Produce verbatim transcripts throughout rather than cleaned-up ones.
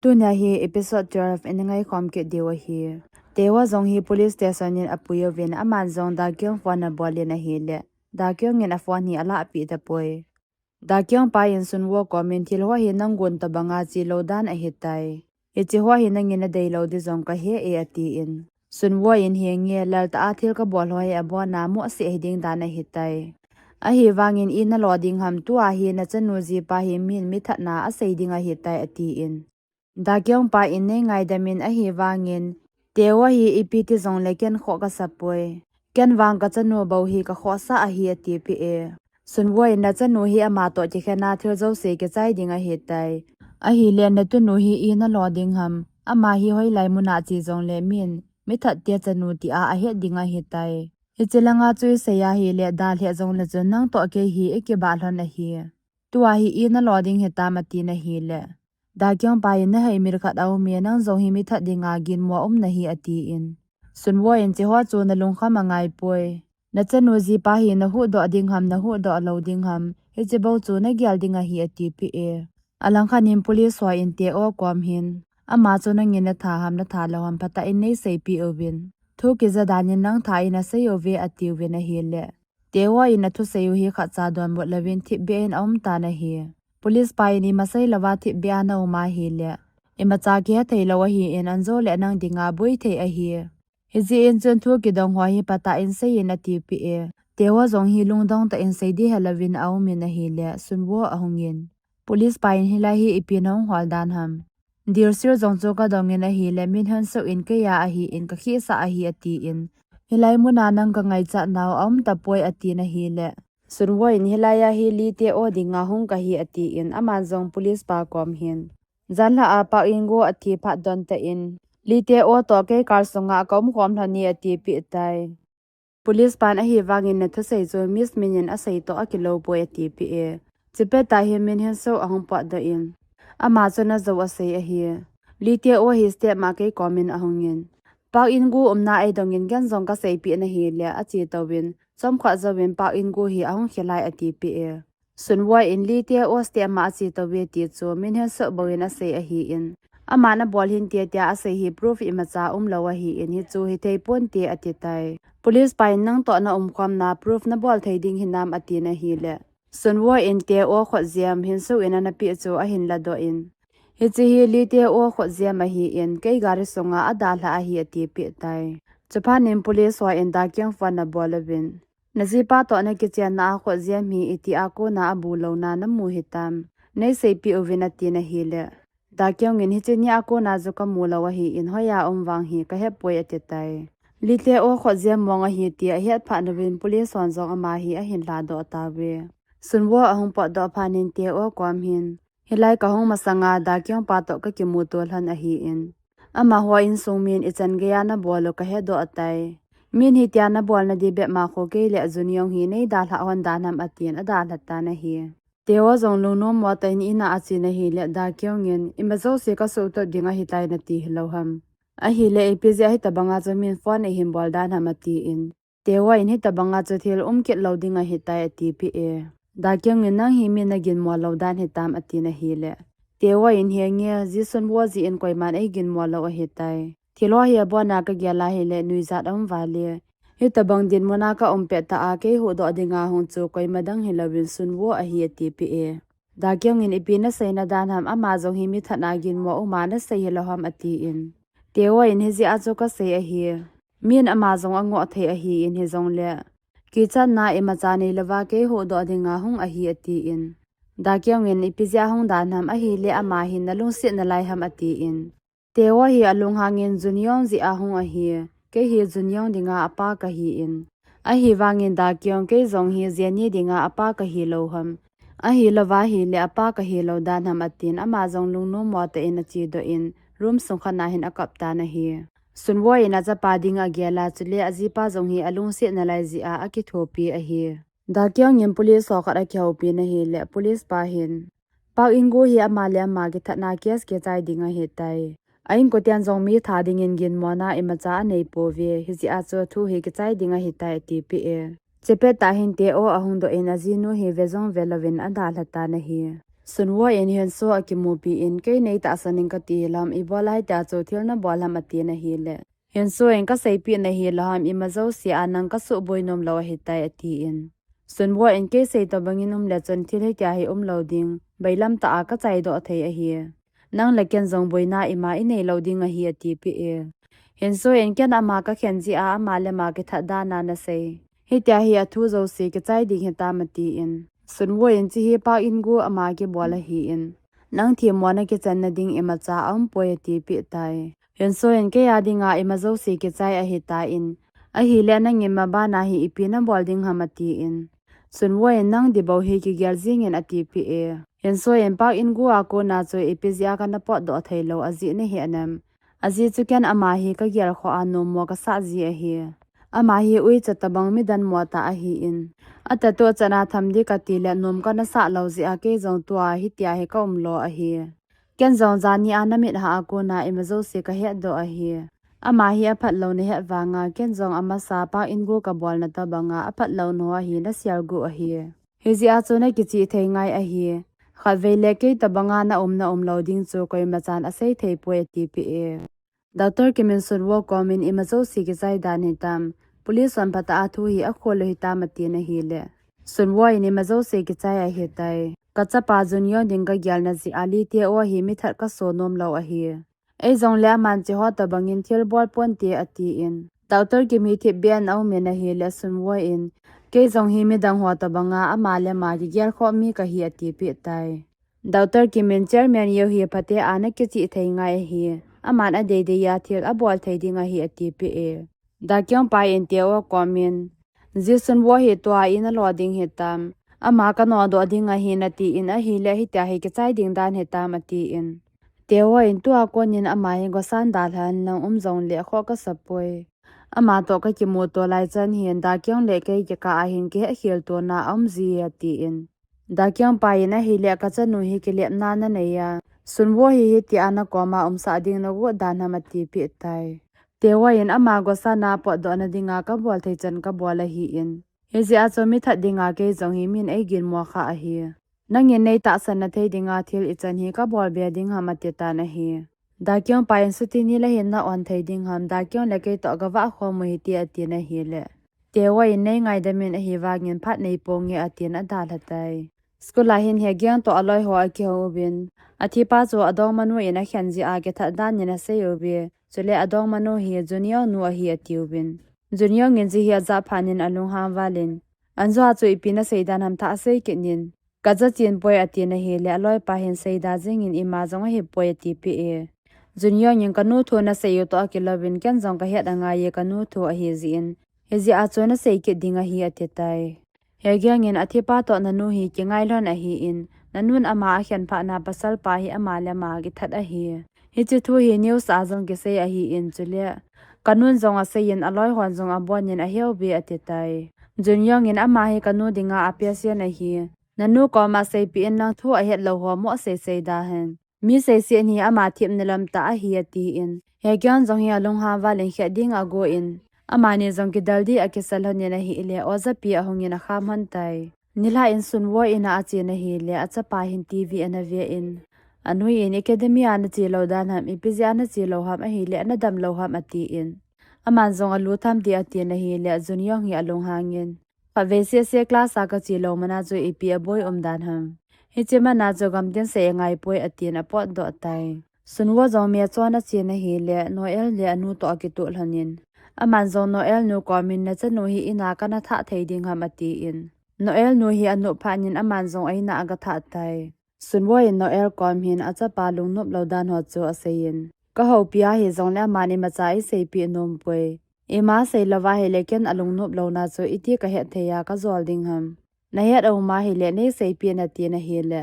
Tunia hi episode twelve in ngaikhom kit diu ahi. Tewa jong hi police station in apui uvin aman jong Dakyung phone abol in ahile, Dakyung in aphone hi alahpeh tapoi. Dakyung pa in Sunwoo komin thil ho hi nang gon tabanga chelou dan ahitai. Hiche ho hi nangin nadei lou di jong kahe e atin. Sunwoo in henge lal tah a thil kabol ho hi abona mohseh hiding dan ahitai. Ahivangin ina lo ding ham tua hi nachanu jipa hi min mithatna asei ding ahitai atin. Dakyung pa in nei ngaidam in ahivangin, Tewa hi ipi ti jongle ken khoh kasapoi. Ken vang kachanu bou hi kakhohsah ahi atipeh e. Sunwoo in nachanu hi ama toh kikhen a thil jouse kichai ding ahitai. Ahile natunu hi ina lo ding ham. Ama hi hoilai muna che jongle min mithat te chanu tia ahet ding ahitai. Hiche langa chu isei ahile dalhah jongle chun nang toh kei hi ikibah lhon ahi. Tua hi ina lo ding hitam atin ahile. Dakyung pa in nahei mi khat aume nang jong hi mithat dinga ginmo um nahi atin. Sunwoo in cheho chu nalungkham angaipoi. Nachanu jipa hi nahuhdoh ding ham nahuhdoh lou ding ham. Hiche bou chu nagel ding ahi atipeh e. Alangkhat in police ho in Teo kom hin. Ama chu nangin natha ham natha lou ham phatah in neiseipeh uvin. Thu kija dan in nang tha in asei uve atiuvin ahile. Teo in athusei u hi khatcha donbut louvin thipbeh in aum tan ahi. Police pa in imasei louva thipbeh a naum ahile. Imacha kihethei lou ahin anjo le nang dinga boi thei ahi. Hijeh in chun thu kidong ho hi phatah in seiyin atipeh e. Teo jong hi lungdong tah in sei di helouvin aumin ahile Sunwoo ahungin. Police pa in hilai hi ipi nahung hol dan ham. Dilsir jong chu kadongin ahile Min Hyun Suk in keiya ahin kakhisah ahi atin. Hilai muna nang kangaichat nau aum tapoi atin ahile. Sunwoo in hilai a hi Lee Teo dinga hung kahi atin aman jong police pa kom hin. Janlhah a Park In Gu athi phat don tah in. Lee Teo toh kei car sunga kaum khom lhon e atipeh tai. Police pan ahivangin nathusei chu Miss Min in asei toh akilou poi atipeh e. Chepet tah hin Min Hyun Suk ahung potdoh in. Ama chun ajou asei ahi. Lee Teo hi step ma kei komin ahungin. Park In Gu umna eidongin ken jong kaseipeh nahile ache touvin. Chomkhat jouvin Park In Gu hi ahung khilai atipeh e. Sunwoo in Lee Teo step ma ache touve ti chu Min Hyun Suk bou in asei ahin. Aman abol hinte tia asei hi proof imacha umlou ahin hichu hithei ponte atitai. Police pa in nang toh naumkhomna proof nabol thei ding hinam atin ahile. Sunwoo in Teo khutjem Hyun Suk in anapeh chu ahin ladoh in. Hiche hi Lee Teo khutjem ahin kei gari sunga adalhah ahi atipeh tai. Chuphat in police ho in Dakyung phone abol uvin. Najipa toh nakichenna a khutjem hi itia kona abulouna namu hitam. Neiseipeh uvin atin ahile. Dakyung in hiche nia kona chu kamu lou ahin hoiya um vang hi kahepoi atitai. Lee Teo khutjem mong ahi tia ahet phat uvin police hon jong ama hi ahin ladoh tauve. Sunwoo ahung potdoh phat in Teo kom hin. Hilai kahung masanga Dakyung pa toh kakimuto lhon ahin. Amaho insung min ichan geiya nabol u kahedoh tai. Min hitia nabol nadi bep ma khu kei le Junyoung hi neidalhah lhon dan ham atin adalha tan ahi. Teo jong lungnom mo tah in ina achen ahile Dakyung in imajouse kasuhtoh ding ahitai nati hilou ham. Ahile ipi jeh a hitabanga chu min phone eihin bol dan ham atin. Teo in hitabanga chu thil umkit lou ding ahitai atipeh e. Dakyung in nang hi min naginmo lou dan hitam atin ahile. Teo in henge, ji Sunwoo jeh in koiman eiginmo lou ahitai. Thil ho hi abona kagel ahile nuijat aum vale. Hitabang dinmuna kaum pet tah a kei huhdoh dinga hung chu koima dang hilouvin Sunwoo ahi atipeh e. Dakyung in ipi naseina dan ham ama jong hi mithat a ginmo uma nasei hilou ham atin. Teo in hijeh a chu kasei ahi. Min ama jong angoh thei ahin hijongle. Kichatna imacha neilouva kei huhdoh dinga hung ahi atin. Dakyung in ipi jeh a hung dan ham ahile ama hin nalungset nalai ham atin. Teo hi alunghangin Junyoung jeh a hung ahi. Kei hi Junyoung dinga apa kahin. Ahivangin Dakyung kei jong hi Jennie dinga apa kahilou ham. Ahilouva hile apa kahilou dan ham atin ama jong lungnom mo tah in achedoh in room sung khat na hin akap tan ahi. Sunwoo in achapa ding agel a chule ajipa jong hi alungset nalai jeh a akithopi ahi. Dakyung in police ho khat akihoupi in ahile police pa hin. Park In Gu hi ama le ama kithatna case kichai ding ahitai. A inkoten jong mi tha dingin ginmona imacha aneipouve, hijeh a chu thu hi kichai ding ahitai atipeh e. Chepet tah hin Teo ahung doh in ajinu hi ve jong velouvin adalha tan ahi. Sunwoo in Hyunsu akimupi in, "Kei nei tahsan ing kati lou ham, ibola hitia chu thil nabol ham?" atin ahile, Hyunsu in, "Kaseipeh nahi lou ham, ima jouse a nang kasuboi nom lou ahitai," atin. Sunwoo in, "Kei sei tobang in um le chun thil hitia hi umlou ding, bailam tah a kachaidoh thei ahi. Nang le ken jong boina ima inei lou ding ahi," atipeh e. Hyunsu in, "Ken ama kakhen jeh a ama le ama kithat dan a nasei. Hitia hi athu jouse kichai ding hitam?" atin. Sunwoo in, "Hiche hi Park In Gu ama kibol ahin, nang themmo na kichan nading imacha aumpoi," atipeh tai. Hyunsu in, "Kei a dinga ima jouse kichai ahitan, ahile nangin mabana hi ipi nabol ding ham?" atin. Sunwoo in, "Nang dibou hi kigel jing in," atipeh e. Hyunsu in, "Park In Gu a kona chu ipi jeh a kana potdoh thei lou, ajeh nahet em? Ajeh chu ken ama hi kagel khoh a nommo kasah jeh ahi. Ama hi uicha tobang mi danmo tah ahin, a tattoo chan a tham ding kati le nom kana sah lou jeh a kei jong tua hitia hi kaum lou ahi. Ken jong jani a namit hah a kona ima jouse kahetdoh ahi. Ama hi aphat lou nahet vanga ken jong amasa Park In Gu kabolna tobang a aphat lou naho hi naselguh ahi. Hijeh a chu nakichih thei ngai ahi. Khatvei le kei tobang a naum naum lou ding chu koimachan asei thei poi," atipeh e. Doctor Kim in Sunwoo kom in, "Ima jouse kichai dan hitam? Police hon phatah a thu hi akhol u hitam?" atin ahile, Sunwoo in, "Ima jouse kichai ahitai. Kachapa Jun Yeong ding kagelna jeh a Lee Tae Woo hi mithat kaso nom lou ahi. Ei jong le aman hiche ho tobang in thil bol ponte," atin. Doctor Kim hi thipbeh in aumin ahile, Sunwoo in, "Kei jong hi midang ho tobang a ama le ama kigel khoh mi kahi," atipeh tai. Doctor Kim in, "Chairman Yeo hi phatea nakichih thei ngai ahi. Aman adei dei a thil abol thei ding ahi," atipeh e. Dakyong pa in Tae Woo kom in, "Jisun Woo hi tua in alo ding hitam? Ama kanodoh ding ahi natin ahile hitia hi kichai ding dan hitam?" atin. Tae Woo in, "Tua kon in ama hi gosan dalhan lang um jong le khoh kasa poi. Ama toh kakimuto lai chan hin Dakyong le kei kikah a hin kihetkhel tona aum ji," atin. Dakyong pa in, "Ahile kachanu hi kilepna nanei a, Sun Woo hi hitia nakoma umsah ding nagot dan ham?" atipeh tai. Tae Woo in, "Ama gosan a potdoh na dinga kabol thei chan kabol ahin, hijeh a chu mithat dinga kei jong hi min eiginmo kha ahi. Nangin nei tahsan na thei dinga thil ichan hi kabol be ding ham?" ati tan ahi. Dakyong pa in, "Chuti nile hin na-on thei ding ham? Dakyong le kei toh gavah khom u hite," atin ahile, Tae Woo in, "Nei ngaidam in, ahivangin phat neiponge," atin adalha tai. School a hin Hae Kyung toh aloi ho akihou uvin, athipa chu adongmanu in akhen jeh a kithat dan in asei uve, chule adongmanu hi Jun Yeong nu ahi atiuvin. Jun Yeong in hiche hi ajah phat in alunghang val in, "Anjo a chu ipi nasei dan ham, thah sei kit in. Kaja chen poi," atin ahile, aloipa hin seida jing in, "Ima jong ahipoi," atipeh e. Jun Yeong in, "Kanu thu nasei u toh akilouvin, ken jong kahet angai e kanu thu ahi jeh in, hijeh a chu nasei kit ding ahi," ati tai. Hae Kyung in, "Athipa toh nanu hi kingai lhon ahin, nanun ama akhen phat na pasalpa hi ama le ama kithat ahi. Hiche thu hi news a jong kisei ahin, chule kanun jong asei in, aloi hon jong abon in ahe uve," ati tai. Jun Yeong in, "Ama hi kanu dinga apatient ahi. Nanu koma seipeh in, nang thu ahet lou ho mo sei sei da hen. Mi seiset hi ama themna lam tah ahi," atin. Hae Kyung jong hi alunghang val in khet ding agon, amani jong kidel ding akisa lhon in ahile, ojapi ahung in akham lhon tai. Nilhah in Sun Woo in a achen ahile, achapa hin TV ana ve in, anu in, "Academy a nache lou dan ham, ipi jeh a nache lou ham, ahile nadam lou ham?" atin. Aman jong alu tham ding atin ahile, Jun Yeong hi alunghang in, "Khatvei seh seh class a kache lou man a chu ipi aboi um dan ham? Hiche man a chu gamtin sei angai poi," atin apotdoh tai. Sun Woo jong mei chon achen ahile, Noel le anu toh akitoh lhon in, aman jong Noel nu kom in, "Nachanu hi in a kana thah thei ding ham?" atin. Noel nu hi anop phat in aman jong a in a aga thah tai. Sun Woo in Noel kom hin achapa lungnop lou dan ho chu asei in, "Kahoupi ahi jong le aman imacha eiseipeh nom poi. Ima sei lou va ahile ken alungnop louna chu iti kahet thei a kajol ding ham? Nahet aum ahile nei seipeh in," atin ahile,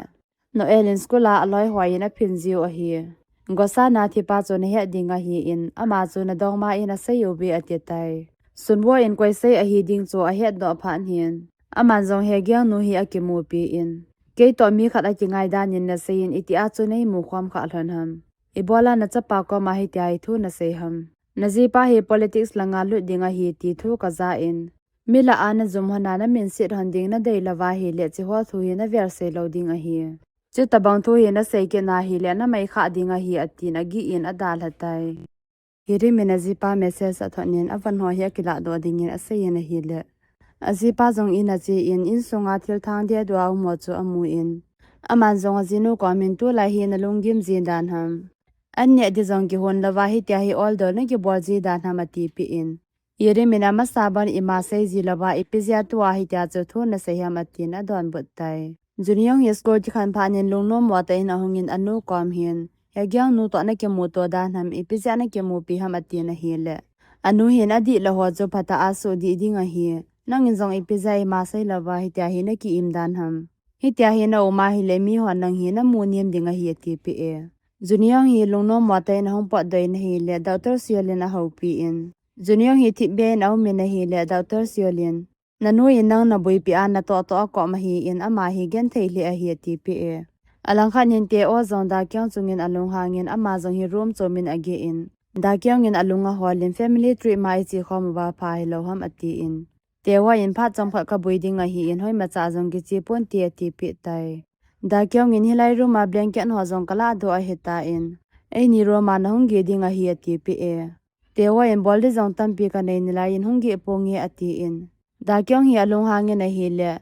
Noel in, "School a aloi ho in aphin jiu ahi. Gosan a thipa chu nahet ding ahin, ama chu nadongma in asei uve," ati tai. Sun Woo in koi sei ahi ding chu ahetdoh phat in, aman jong Hae Kyung nu hi akimupi in, "Kei toh mi khat akingai dan in nasei in, itia chu neimu khom kha lhon ham? Ibola nachapa koma hitia hi thu nasei ham? Najipa hi politics langa lut ding ahi ti thu kaja in, mi lah a najum lhon a namin set lhon ding nadei lou va ahile, hiche ho thu hi navel sei lou ding ahi. Chuti bang thu hi nasei kit na hile, namai kha ding ahi, atin agih in adalha tai. Hirim in ajipa message athot in, avan ho hi akilah doh dingin asei in ahile, ajipa jong in ache in, insunga thil thang deh deh a um ho chu amun, aman jong ajinu kom in, tulai hi nalunggim ji dan ham? An neh ding jong kihon louva hitia hi oldol nakibol ji dan ham, atipeh in. Hirim in amasa ban ima sei ji louva ipi jeh a tua hitia chu thu nasei ham, atin adonbut tai. Junyoung hi school kikhen phat in lungnom mo tah in ahung in anu kom hin, Hyegang nu toh nakimuto dan ham, ipi jeh a nakimupi ham, atin ahile, anu hin, adihlou ho chu phatah a suhdih ding ahi. Nangin jong ipi jeh a ima sei louva hitia hi naki-im dan ham? Hitia hi na um ahile mihon nang hi namu nem ding ahi, atipeh e. Junyoung hi lungnom mo tah in ahung potdoh in ahile, Doctor Seol in ahoupi in, Junyoung hi thipbeh in aum in ahile, Doctor Seol in, nanu in nang naboipi a natoh toh akom ahin, ama hi genthei lheh ahi, atipeh e. Alangkhat in Tae-woo jong Dakyung chung in alunghang in, ama jong hi room chom in ageh in, Dakyung in alung ahol in, family trip ma iche khom uva pha hilou ham, atin. Tae-woo in, phat chomkhat kaboi ding ahin, hoimacha jong kiche ponte, atipeh tai. Dakyung in, hilai room a blanket ho jong kalah doh ahitan, eini room a nahung geh ding ahi, atipeh e. Tae-woo in, bol ding jong tampi kanei nalai in hung geh ponge, atin. Dakyung hi alunghang in ahile,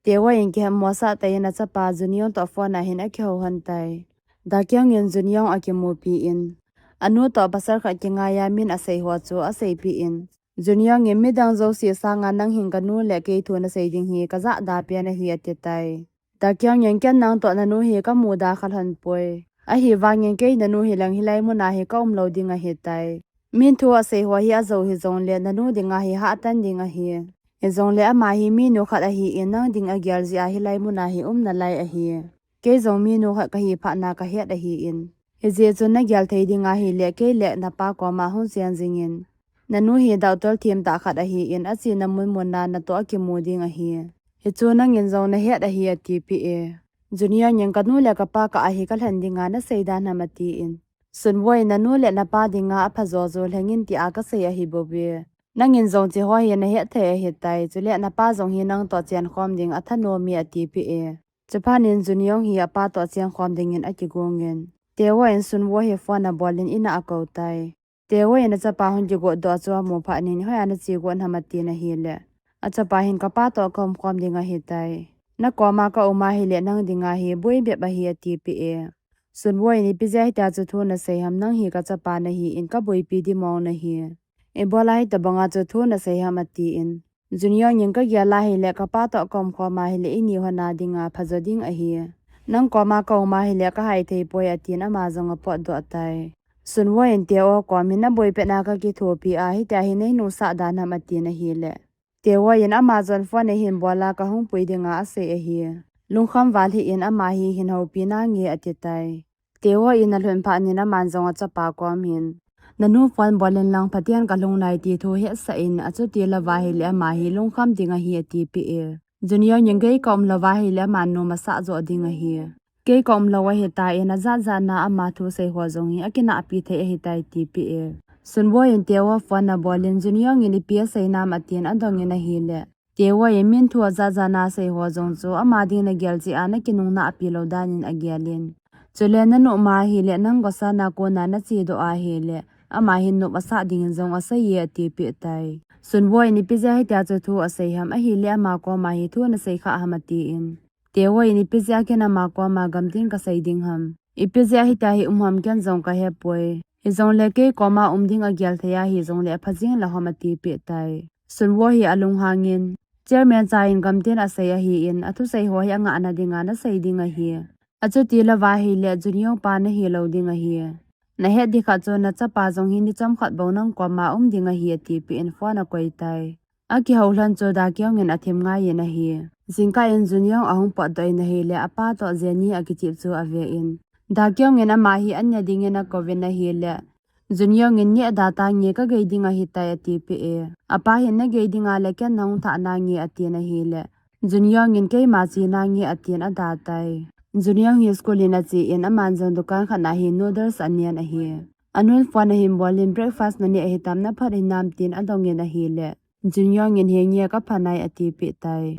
Tae-woo in kihetmosah tah in achapa Junyoung toh phone a hin akihou lhon tai. Dakyung in Junyoung akimupi in, anu toh pasal khat kingai a min asei ho chu aseipeh in, Junyoung in, midang jouse sanga nang hin kanu le kei thu nasei ding hi kajahda pen ahi, ati tai. Dakyung in, ken nang toh nanu hi kamuda kha lhon poi. Ahivangin kei nanu hi lang hilai mun a hi kaum lou ding ahitai. Min thu asei ho hi ajou hijongle nanu dinga hi hahtan ding ahi. Hijongle ama hi minu khat ahin, nang ding agel jeh a hilai mun a hi um nalai ahi. Kei jong minu khat kahi phat na kahet ahin, hijeh chun nagel thei ding ahile kei le napa koma hung chen jing in. Nanu hi doctor themtah khat ahin, achena mun mun a natoh akimu ding ahi. Hichu nangin jong nahet ahi, atipeh e. Junyoung in, kanu le kapa kah a hi kalhen dinga nasei dan ham, atin. Sunwoo in, nanu le napa dinga aphajo jo lheng in tia kasei ahi bouve. Nangin jong hiche ho hi nahet thei ahitai, chule napa jong hi nang toh chen khom ding athanom e, atipeh e. Chuphat in Junyoung hi apa toh chen khom dingin akigong in, Tae-woo in Sunwoo hi phone abol in in a akou tai. Tae-woo in achapa hung kigot doh chu amu phat in, hoiya nache got ham, atin ahile, achapa hin, kapa toh kaum khom ding ahitai. Nakoma kaum ahile nang dinga hi boi bep ahi, atipeh e. Sunwoo in, ipi jeh a hitia chu thu nasei ham, nang hi kachapa nahin kaboipi ding mong nahi. Ibola hitobanga chu thu nasei ham, atin. Junyoung in, kagel ahile kapa toh kaum khom ahile eini hon a dinga phajo ding ahi. Nang koma kaum ahile kahai thei poi, atin ama jong apotdoh tai. Sunwoo in Tae-woo kom hin, naboi pet na kakithopi a hitia hi neinuisat dan ham, atin ahile, Tae-woo in, ama jong phone eihin bol a kahung pui dinga asei ahi. Lungkham val hih in, ama hi hin houpi nange, ati tai. Tae-woo in alhun phat in aman jong achapa kom hin, nanu phone bol in lang, Pathen kalhung nai ti thu hetsah in, achuti louva ahile ama hi lungkham ding ahi, atipeh e. Junyoung in, kei kaum louva ahile aman nom asah jo ding ahi. Kei kaum lou ahitan, ajat jat na ama thusei ho jong hi akinahpi thei ahitai, atipeh e. Sunwoo in Tae-woo phone abol in, Junyoung in ipi asei nam, atin adong in ahile, Tae-woo in min thu ajat jat na asei ho jong chu ama ding nagel jeh a nakinungnahpi lou dan in agel in, chule nanu ma ahile nang gosa na kona nache doh ahile ama hin nop asah dingin jong asei e, atipeh tai. Sunwoo in, ipi jeh a hitia chu thu asei ham, ahile ama koma hi thu nasei kha ham, atin. Tae-woo in, ipi jeh a ken ama koma gamtin kasei ding ham, ipi jeh a hitia hi um ham ken jong kahepoi. Hijongle kei koma um ding agel thei ahi jongle apha jing lou ham, atipeh tai. Sunwoo hi alunghang in, chairman cha in gamtin asei ahin, athusei ho hi angahna dinga nasei ding ahi. Achuti louva ahile Junyoung pa nahi lou ding ahi. Nahet ding khat chu nachapa jong hi ni chomkhat bou nang koma um ding ahi, atipeh in phone akoi tai. Akihou lhon chu Dakyung in athim ngai in ahi. Jingkah in Junyoung ahung potdoh in ahile, apa toh Jennie akichep chu ave in, Dakyung in ama hi an ne dingin akouvin ahile, Junyoung in, neh da tange, kagei ding ahitai, atipeh e. Apa hin, nagei ding ahile ken nahung thah nange, atin ahile, Junyoung in, keima che nange, atin ada tai. Junyoung hi school in ache in, aman jong dukan khat na hi noodles anen ahi. Anun phone ahin bol in, breakfast naneh hitam, naphat hinam, tin adong in ahile, Junyoung in, henge, kapha nai, atipeh tai.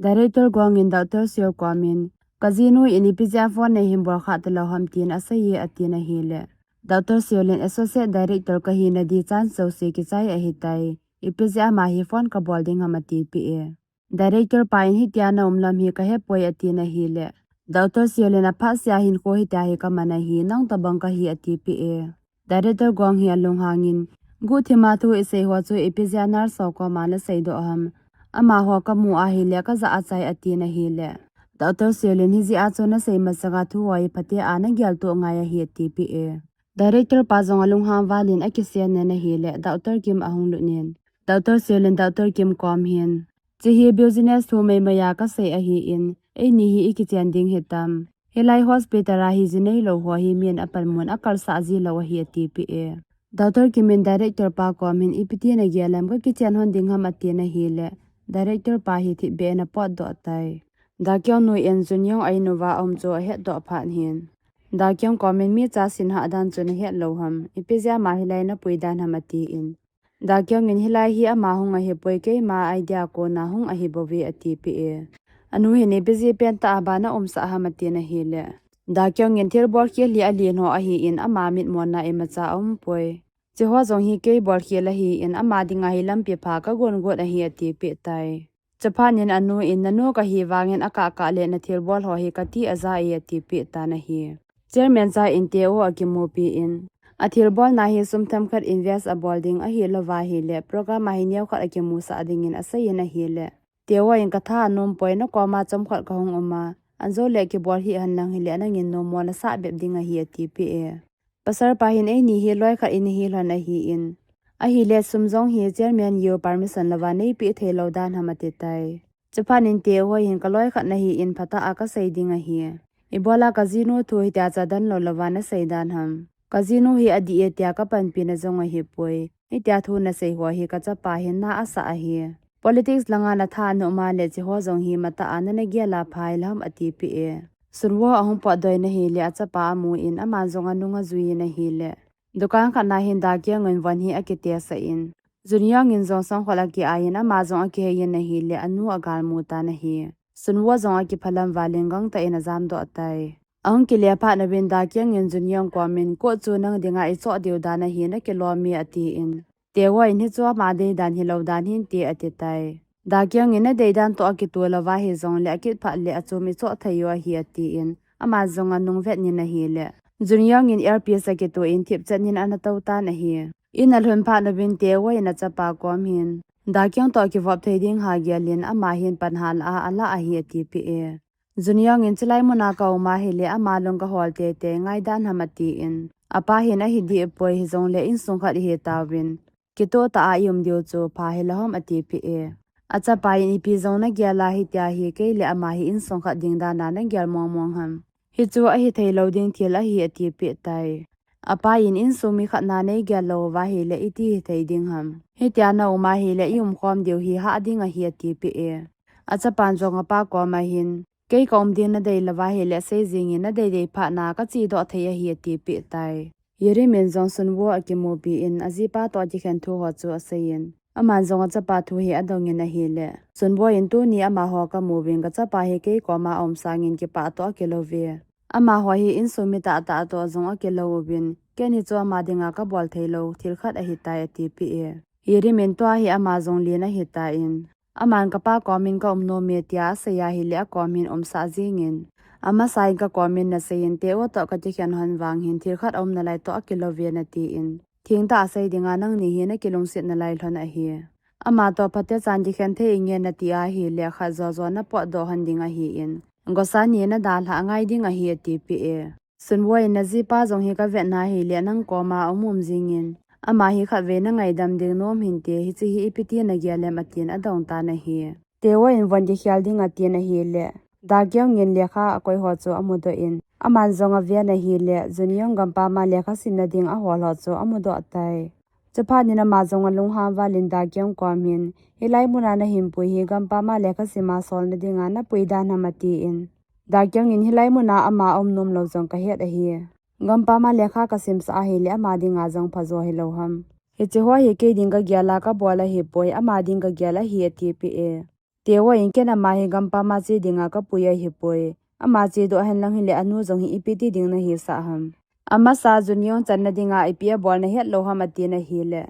Director Kwang in Doctor Seol kom in, Kajinu in ipi jeh a phone neihin bol kha talou ham tin asei e atin ahile, Doctor Seolin associate director kahi nadi chance jouse kichai ahitai. Ipi jeh a ama hi phone kabol ding ham atipeh e. Director pa in hitia naum lam hi kahepoi atin ahile, Doctor Seolin aphat sea hinkho hitia hi kaman ahi, nang tobang kahi atipeh e. Director Gong hi alunghangin, guhthima thu isei ho chu ipi jeh a nurse ho koma nasei doh ham. Amaho kamu ahile kajah achai atin ahile, Doctor Seolin hijeh a chu nasei masanga thu ho hi phatea nagel toh ngai ahi atipeh e. Director pa jong alunghang valin akisen nen ahile, Doctor Kim ahung lut nen, Doctor Seolin Doctor Kim kom hin, Chehi business thu meimei a kasei ahin, eini hi ikichen ding hitam. Hilai hospital a hi ji neilou ho hi min apanmun akalsah ji lou ahi atipeh e. Doctor Kim in director pa kom hin ipi ti nagel em, kakichen hon ding ham atin ahile, director pa hi thipbeh in apotdoh tai. Dakyung nu in Junyong a in uva aum chu ahetdoh phat hin, Dakyung kom in mi cha sin hah dan chu nahet lou ham, ipi jeh a ama hilai napui dan ham atin. Dakyung in hilai hi ama hung ahipoi, keima idea kona hung ahibouve atipeh e. Anu hin ipi jeh pen tah a ban aumsah ham atin ahile, Dakyung in thilbol khel hi alen ho ahin ama mitmona imacha aumpoi. Cheho jong hi kei bolkhel ahin ama dinga hi lampi pha kagon got ahi atipeh tai. Chuphat in anu in nanu kahi vangin akah kah le nathilbol ho hi kati aja e atipeh tan ahi. Chairman cha in Teo akimupi in, athilbolna hi sum themkhat invest abol ding ahilouva ahile program a hi neokhat akimusah dingin aseiyin ahile, Teo in katha anompoi, nakoma chomkhat kahung uma, anjou le kibol hih hen lang hile nangin nommo nasah bep ding ahi atipeh e. Pasal pa hin eini hi loikhat inahi lhon ahin, ahile sum jong hi chairman U permission louva neipeh theilou dan ham atitai. Chuphat in Teo hin kaloikhat nahin phatah a kasei ding ahi. Ibola kajinu thu hitia cha danlou louva nasei dan ham. Kajinu hi adih e tia kapanpina jong ahipoi. Hitia thu nasei ho hi kachapa hin na asah ahi. Politics langa natha ana um a le cheho jong hi matah a nana gel a phai lou ham atipeh e. Sunwoo ahung potdoh in ahile achapa amun aman jong anung ajuiyin ahile, dukan khat na hin Dakyung in von hi akitesah in, Junyong in jong sangkhol akiaiyin ama jong akiheiyin ahile anu agalmu tan ahi. Sunwoo jong akiphalam valin gangtah in ajamdoh tai. Ahung kile phat uvin Dakyung in Junyong komin, coat chu nang dinga ichoh diu dan ahi, nakilom e atin, Teo in hichu ama deidan hilou dan hinte atitai. Dakyung in nadeidan toh akitoh louva hijongle akit phat le achom ichoh thei u ahi atin, ama jong anung vet in ahile, Junyong in earpiece akitoh in thipchet in ana tou tan ahi. In alhun phat uvin Teo in achapa kom hin, Dakyung toh kivop thei ding ha gelin ama hin pan hala a alah ahi atipeh e. Junyong in chulai muna kaum ahile ama lung kahol teitei, ngaidan ham atin, apa hin ahi dehpoi, hijongle insung khat ihi tauvin, kitoh tah a ium diu chu pha hilou ham atipeh e. Achapa in ipi jong nagel a hitia hi kei le ama hi insung khat ding dan a nagel mongmong ham. Hichu ahi theilou ding thil ahi atipeh tai. Apa in insung mi khat na neigel louva ahile iti hithei ding ham. Hitia naum ahile iumkhom diu hi hah ding ahi atipeh e. Achapan jong apa koma hin, kei kaum ding nadei louva ahile seijingin, nadeidei phat na kachedoh thei ahi atipeh tai. Yeri min jong Sunwoo akimupi in ajipa toh akikhen thu ho chu aseiyin, aman jong achapa thu hi adongin ahile, Sunwoo in tuni amaho kamuvin, kachapa hi kei koma aum sangin kipah toh akilouve. Amaho hi insung mi tahtah toh jong akilou uvin, ken hichu ama dinga kabol theilou thil khat ahitai atipeh e. Yeri min tua hi ama jong len ahitan, aman kapa komin kaum nome tia asei ahile akom hin umsah jengin, amasa in kakomin naseiyin Teo toh kakikhen hon vang hin thil khat aum nalai toh akilouve natin, thengtah a sei dinga nangni hi nakilungset nalai lhon ahi. Ama toh phatechan kikhen thei inge nati ahile khat jojo napotdoh hon ding ahin, gosa ni nadalhah ngai ding ahi atipeh e. Sunwoo in najipa jong hi kavetna ahile nang koma aum um jengin, ama hi khatvei nangaidam ding nom hinte, hiche hi ipi ti nagel em atin adong tan ahi. Teo in von kikhel ding atin ahile, Dakyung in lekha akoi ho chu amudoh in, aman jong aven ahile, Junyong gampam a lekha simna ding ahol ho chu amudoh tai. Chuphat in ama jong alunghang valin Dakyung kom hin, hilai muna nahinpui hi gampam a lekha sim a solna dinga napui dan ham atin, Dakyung in hilai muna ama aum nomlou jong kahet ahi. Gampam a lekha kasimsah ahile ama dinga jong phajo hilou ham. Hiche ho hi kei ding kagel a kabol ahipoi, ama ding kagel ahi atipeh e. Teo in ken ama hi gampam a che dinga kapui ahipoi, Ama chedoh hen lang hile anu jong hi ipi ti ding nahisah ham. Amasa Jun Yong channa dinga ipi abol nahet lou ham atin ahile.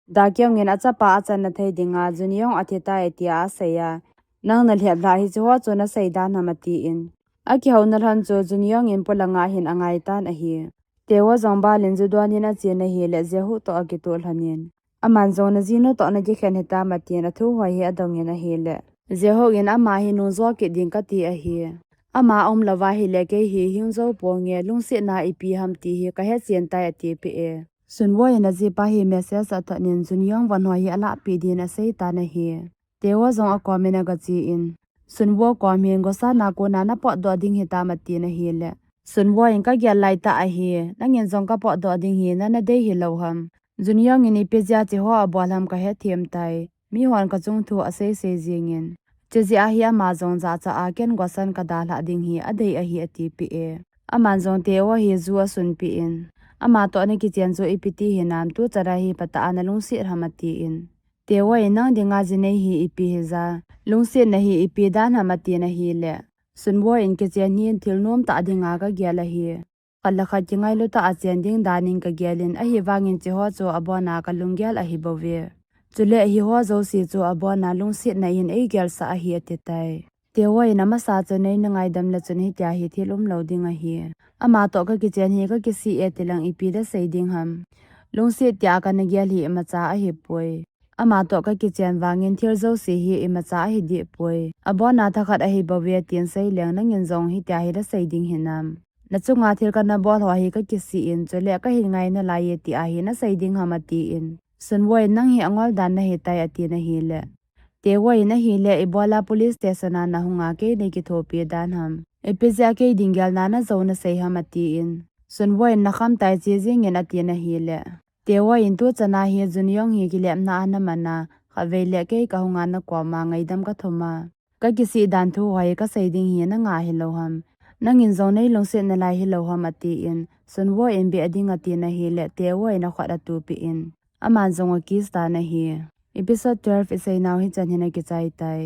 Da Kyung in achapa achanna thei dinga Jun Yong athi tai tia asei a. Nang nalhep lha hiche ho chu nasei dan ham atin. Akihouna lhon chu Jun Yong in polanga hin angai tan ahi. Teo jong bal in Ju Don in achen ahile Jae Hook toh akitoh lhon in. Aman jong najinu toh nakikhen hitam atin athu hoi hi adong in ahile. Jae Hook in ama hi nungjo kit ding kati ahi. Ama umlouva hile kei hi hing jou ponge lungsetna ipi ham ti hi kahe chen tai atipeh e. Sun Woo in ajipa hi message athot in Jun Yong von ho hi alahpeh din asei tan ahi. Teo jong akom in agache in. Sun Woo kom hin gosana kona napotdoh ding hitam atin ahile. Sun Woo in kagel laitah ahi, nangin jong kapotdoh ding hi nana dei hilou ham. Jun Yong in ipi jeh a hiche ho abol ham kahethem tai. Mihon kachung thu asei sei jing in. Chujeh a hi ama jong jachat a ken gosan kadalhah ding hi adei ahi atipeh e. Aman jong Teo hi ju asunpeh in. Ama toh nakichen chu ipi ti hinam tuchan a hi phatah a nalungset ham atin. Teo in nang dinga jinei hi ipi hija. Lungsetna hi ipi dan ham atin ahile. Sun Woo in kichen hi thil nomtah dinga kagel ahi. Khat le khat kingailu tah a chen ding dan in kagel in ahivangin hiche ho chu abona kalunggel ahi bouve. Chule hiho jouse chu abona lungsetna in eigelsah ahi ati tai. Teo in amasa chun neina ngaidam le chun hitia hi thil umlou ding ahi. Ama toh kakichen hi kakisih e tilang ipi nasei ding ham. Lungset tia kana gel hi imacha ahipoi. Ama toh kakichen vangin thil jouse hi imacha ahidehpoi. Abona thakhat ahi bouve tin seileng nangin jong hitia hi nasei ding hinam. Nachunga thil kana bol ho hi kakisih in chule kahin ngai nalai e tia hi nasei ding ham atin. Sun Woo in nang hi angol dan nahitai atin ahile. Teo in ahile ibola police station a nahunga kei neikithopi dan ham. Ipi jeh a kei ding gelna najou nasei ham atin. Sun Woo in nakham tai che jingin atin ahile. Teo in tuchan a hi Jun Yong hi kilepna a naman a, khatvei le kei kahunga nakoma ngaidam kathum a. Kakisih dan thu hoi kasei ding hi nanga hilou ham. Nangin jong neilungset nalai hilou ham atin, Sun Woo in beh ding atin ahile Teo in akhut atupeh in. Aman jong akiss tan ahi. Episode twelve iseinau hichan hin akichai tai.